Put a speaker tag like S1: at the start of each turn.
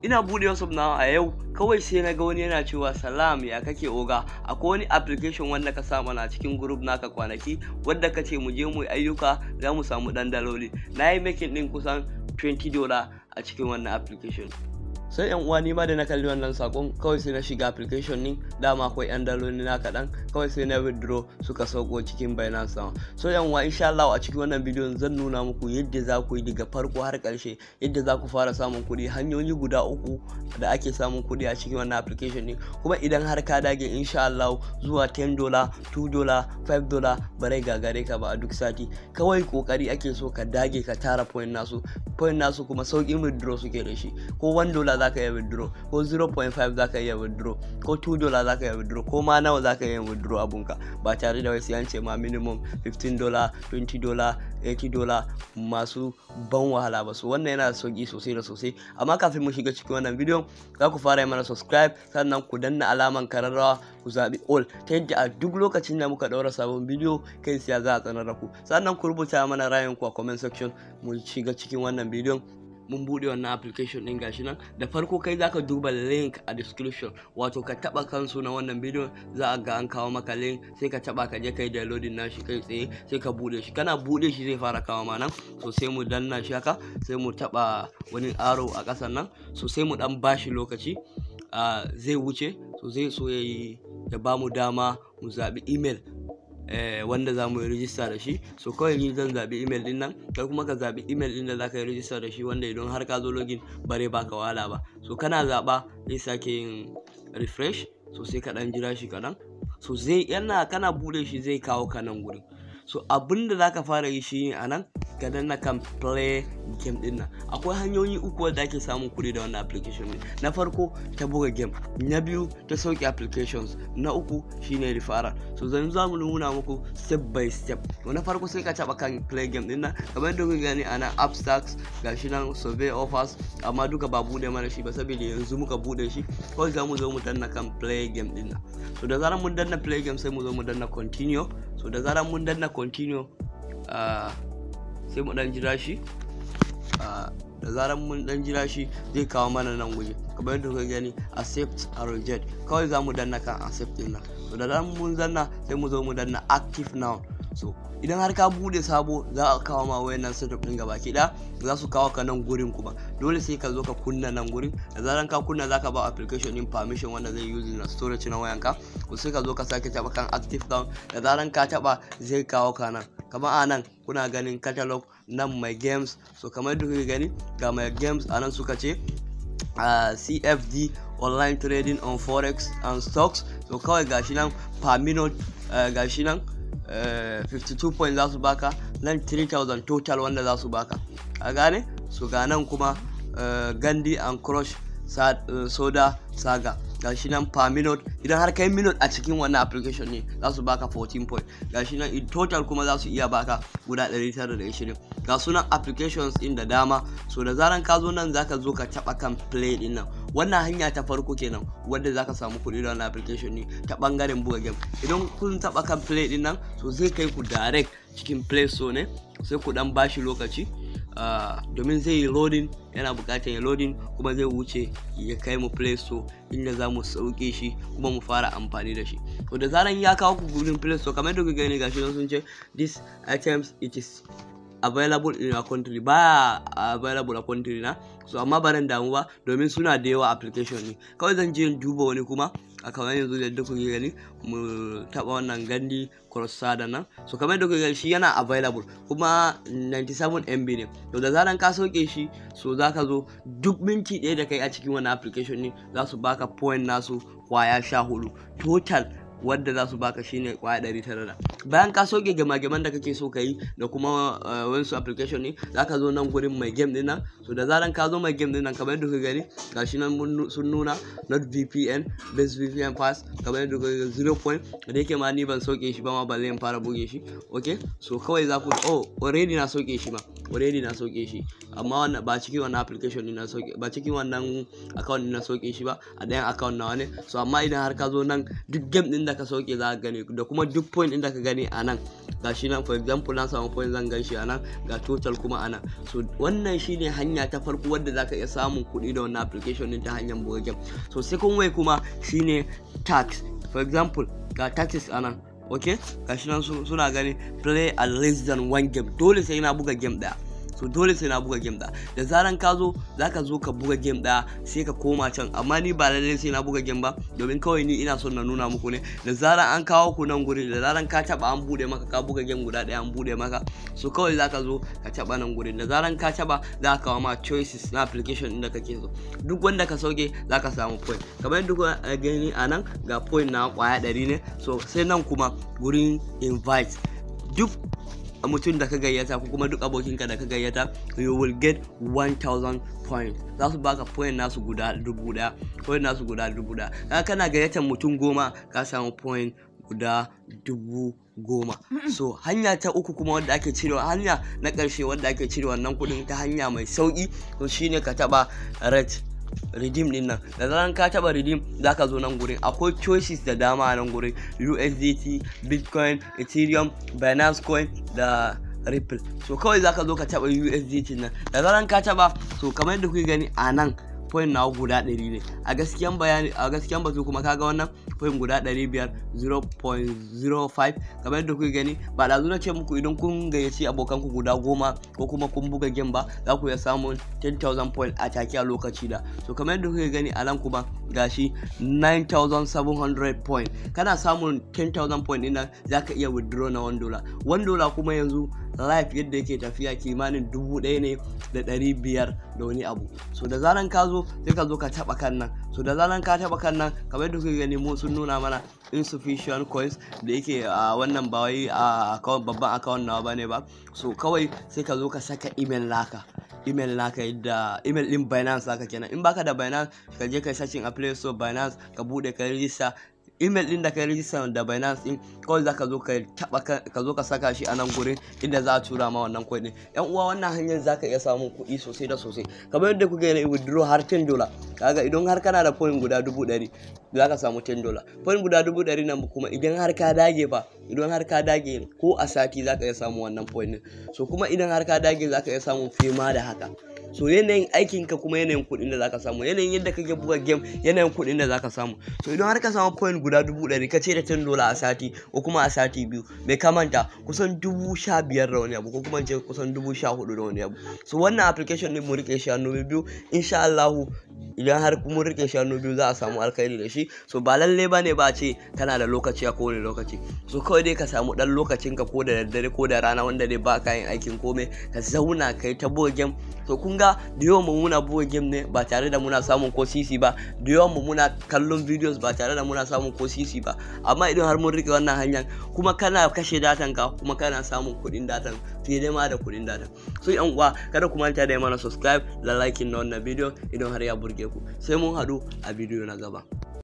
S1: Ina buɗe WhatsApp nawa a yau, kawai sai na ga wani yana cewa, "Salam, ya kake oga? Akwai wani application wanda ka sa mana cikin group naka kwanaki, wanda ka ce mu je mu yi ayyuka za mu samu ɗan daloli. Na yi making ɗin kusan $20 a cikin wannan application." Sai yan uwa, ni ma da na kalli wannan sakon, kawai sai na shiga application din. Dama akwai yan daloli na kaɗan, kawai sai na withdraw, suka sauko cikin Binance nawa. So yan uwa, insha Allah a cikin wannan bidiyon zan nuna muku yadda za ku yi daga farko har ƙarshe, yadda za ku fara samun kuɗi, hanyoyi guda uku da ake samun kuɗi a cikin wannan application din. Kuma idan har ka dage, insha Allah zuwa $10, $2, $5 bare gagare ka ba a duk sati. Kawai kokari ake so ka dage ka tara point nasu. Point nasu kuma sauƙin withdraw suke da shi. Ko $1 za ka iya withdraw, ko 0.5 za ka iya withdraw, ko $2 za ka iya withdraw, ko ma nawa za ka iya withdraw abunka, ba tare da wai sai an ce ma minimum $15, $20, $80 masu ban wahala ba. So wannan yana da sauki sosai da sosai. Amma kafin mu shiga cikin wannan bidiyon, za ku fara yi mana subscribe, sannan ku danna alaman kararrawa, ku zaɓi all, ta yadda a duk lokacin da muka ɗaura sabon bidiyo, kai siya za a tsanar da ku. Sannan ku rubuta mana ra'ayinku a comment section. Mu shiga cikin wannan bidiyon. Mun bude wannan application din, gashi nan. Da farko kai zaka duba link a description, wato ka taba kansu na wannan bidiyon, za a ga an kawo maka link, sai ka taba ka je kai downloading nashi kai tsaye, sai ka bude shi. Kana bude shi, zai fara kawo ma nan. So sai mu danna shi haka, sai mu taba wani arrow a kasan nan. So sai mu dan bashi lokaci, zai wuce. So zai so yayi ya bamu dama mu zabi email wanda za mu yi rijista da shi. So kawai ni zan zaɓi email din nan, kai kuma ka zaɓi email din da za ka yi rijista da shi, wanda idan har ka zo login bare baka wahala ba. So kana zaɓa, zai sake yin refresh. So sai ka ɗan jira shi kaɗan. So zai yana kana buɗe shi, zai kawo ka nan gurin. So abin da za ka fara yi shi a nan, ka danna kan play game din nan. Akwai hanyoyi uku wanda ake samun kuɗi da wannan application din. Na farko ta buga game, na biyu ta sauke applications, na uku shine referral. So zan za mu nuna muku step by step. To, na farko sai ka taba kan play game din nan. Kamar yadda kuke gani ana Appstacks, gashi nan survey offers, amma duka ba bude mana shi ba saboda yanzu muka bude shi. Kawai za mu zo mu danna kan play game din nan. So da zarar mun danna play game, sai mu zo mu danna continue. So da zarar mun danna continue, sai mu dan jira shi. Da zarar mun dan jira shi, zai kawo mana nan guje. Kamar yadda kuka gani, accept or reject, kawai za mu danna kan accept din nan. So da zarar mun danna, sai mu zo mu danna active now. So idan har ka bude sabo, za a kawo ma wayannan setup din gabaki ɗaya, za su kawo ka nan gurin. Kuma dole sai ka zo ka kunna nan gurin. Da zaran ka kunna, zaka ba application din permission wanda zai use na storage na wayanka. Ko sai ka zo ka sake taba kan active now. Da zaran ka taba, zai kawo ka nan. Kamar a nan kuna ganin catalog, nan my games. So kamar yadda kuke gani, ga my games a nan, suka ce CFD online trading on forex and stocks. So kawai gashi nan per minute, gashi nan 52 point za su baka nan, 3000 total wanda za su baka a gane. So ga nan kuma Candy and Crush Soda Saga, gashi nan per minute, idan har kai minute a cikin wannan application ne, za su baka 14 point. Gashi nan in total kuma za su iya baka guda 920. Ga sunan applications din da dama. So da zaran ka zo nan, zaka zo ka taba kan play din nan. Wannan hanya ta farko kenan wanda zaka samu kuɗi da wannan application ne, ta bangaren buga game. Idan kun taba kan play din nan, so zai kai ku direct cikin Play Store ne. Sai ku dan bashi lokaci, domin zai yi loading, yana bukatar ya loading, kuma zai wuce ya kai mu Play Store inda za mu sauke shi kuma mu fara amfani da shi. To, da zaran ya kawo ku gurin Play Store, kamar yadda kuke gani, gashi nan sun ce this items, it is available in your country. Baya available a country na. So amma baran damu ba, domin suna da yawa application ne. Kawai zan je in duba wani kuma. A kamar yanzu da kuke gani, mu taba wannan Candy Crush Saga nan. So kamar yadda kuke gani, shi yana available kuma 97 MB ne. To, da zaran ka sauke shi, so zaka zo duk minti ɗaya da kai a cikin wannan application ne, za su baka point nasu kwaya 14. Total wadda za su baka shine kwaya 900 da. Bayan ka sauke gama-gaman da kake so ka yi da kuma wasu application ne, za ka zo nan gurin my game din nan. So da zaran ka zo my game din nan, kamar yadda kuka gani, gashi nan sun nuna Nord VPN best VPN pass. Kamar yadda kuka gani, 0 point. Da yake ma ni ban sauke shi ba ma, balle in fara buge shi. Okay, so kawai za ku, oh, already na sauke shi ma, already na sauke shi, amma wannan ba cikin wannan application ne na sauke ba, cikin wannan account ne na sauke shi ba, a ɗayan account nawa ne. So amma idan har ka zo nan, duk game din da ka sauke za ka gani, da kuma duk point din da ka gani a nan. Gashi nan, for example, na samu point, zan gan shi a nan, ga total kuma a nan. So wannan shine hanya ta farko wadda zaka iya samun kuɗi da wannan application din ta hanyar buga game. So second way kuma shine task. For example, ga tasks a nan. Okay, gashi nan suna gani, play at least than one game. Dole sai na buga game daya. So dole sai na buga game daya. Da zaran ka zo, zaka zo ka buga game daya, sai ka koma can. Amma ni ba lallai sai na buga game ba, domin kawai ni ina son na nuna muku ne. Da zaran an kawo ku nan guri, da zaran ka taba an bude maka, ka buga game guda daya an bude maka, so kawai zaka zo ka taba nan gurin. Da zaran ka taba, za ka kawo ma choices na application din da kake so. Duk wanda ka sauke, zaka samu point. Kamar yadda kuka gani a nan, ga point na kwaya 100 ne. So sai nan kuma gurin invite. Duk mutum da ka gayyata ko kuma duk abokinka da ka gayyata, you will get 1000 point. Za su baka point nasu guda 1000, point nasu guda 1000. Kaga kana gayyatar mutum 10, ka samu point guda 10,000. So hanya ta uku kuma wadda ake cirewa, hanya na ƙarshe wadda ake cire wannan kuɗin ta hanya mai sauƙi, to shine ka taɓa red redeem din nan. Da zaran ka taba redeem, zaka zo nan gurin, akwai choices da dama a nan gurin: USDT, Bitcoin, Ethereum, Binance Coin da Ripple. So kawai zaka zo ka taba USDT nan. Da zaran ka taba, so kamar yadda kuke gani a nan, point nawa guda 100 ne a gaskiyan bayani, a gaskiyan batu. Kuma kaga wannan point guda 500, 0.05. Kamar yadda kuke gani, ba da na ce muku idan kun gayyaci abokanku guda 10 ko kuma kun buga game ba, za ku iya samun 10,000 point a take a lokaci da. So kamar yadda kuke gani a nan kuma, gashi 9,700 point. Kana samun 10,000 point ɗin nan, za ka iya withdraw na $1. $1 kuma yanzu live yadda yake tafiya, kimanin 1500 da wani abu. So da zaran ka zo, sai ka zo ka taba kan nan. So da zaran ka taba kan nan, kamar yadda kuke gani, mu sun nuna mana insufficient coins. Da yake a wannan ba wai a account, babban account nawa bane ba. So kawai sai ka zo ka saka email naka, email naka, yadda email din Binance naka kenan. In baka da Binance, ka je kai searching a Play Store Binance, ka bude ka register. Email din da ka register da Binance din, kawai zaka zo ka taba, ka zo ka saka shi a nan gurin inda za a tura ma wannan kuɗi. Yan uwa, wannan hanyar zaka iya samun kuɗi sosai da sosai. Kamar yadda kuke gani, withdraw har $10. Kaga idan har kana da point guda 100,000, zaka samu $10. Point guda 100,000 nan kuma, idan har ka dage fa, idan har ka dage, ko a sati zaka iya samun wannan point din. So kuma idan har ka dage, zaka iya samun fiye ma da haka. So yanayin aikin ka kuma yanayin kuɗin da zaka samu, yanayin yadda kake buga game, yanayin kuɗin da zaka samu. So idan har ka samu point guda 100,000, ka ce da $10 a sati ko kuma a sati 2, bai kamanta kusan 15,000 da wani abu, ko kuma ce kusan 14,000 da wani abu. So wannan application din, mu rike shi hannu biyu. Insha Allahu, idan har mun rike shi hannu biyu, za a samu alkhairi da shi. So ba lalle ba ne ba ce kana da lokaci a kowane lokaci. So kawai dai ka samu dan lokacin ka, ko da daddare ko da rana, wanda dai ba ka yin aikin komai, ka zauna kai ta buga game. To kun ga da yawan mu muna buga game ne ba tare da muna samun ko sisi ba. Da yawan mu muna kallon videos ba tare da muna samun ko sisi ba. Amma idan har mun rike wannan hanyar kuma, kana kashe datan ka kuma kana samun kuɗin datan, fiye da ma da kuɗin datan. So yan uwa, kada ku manta da mana subscribe da liking na wannan video idan har ya burge ku. Sai mun haɗu a bidiyo na gaba.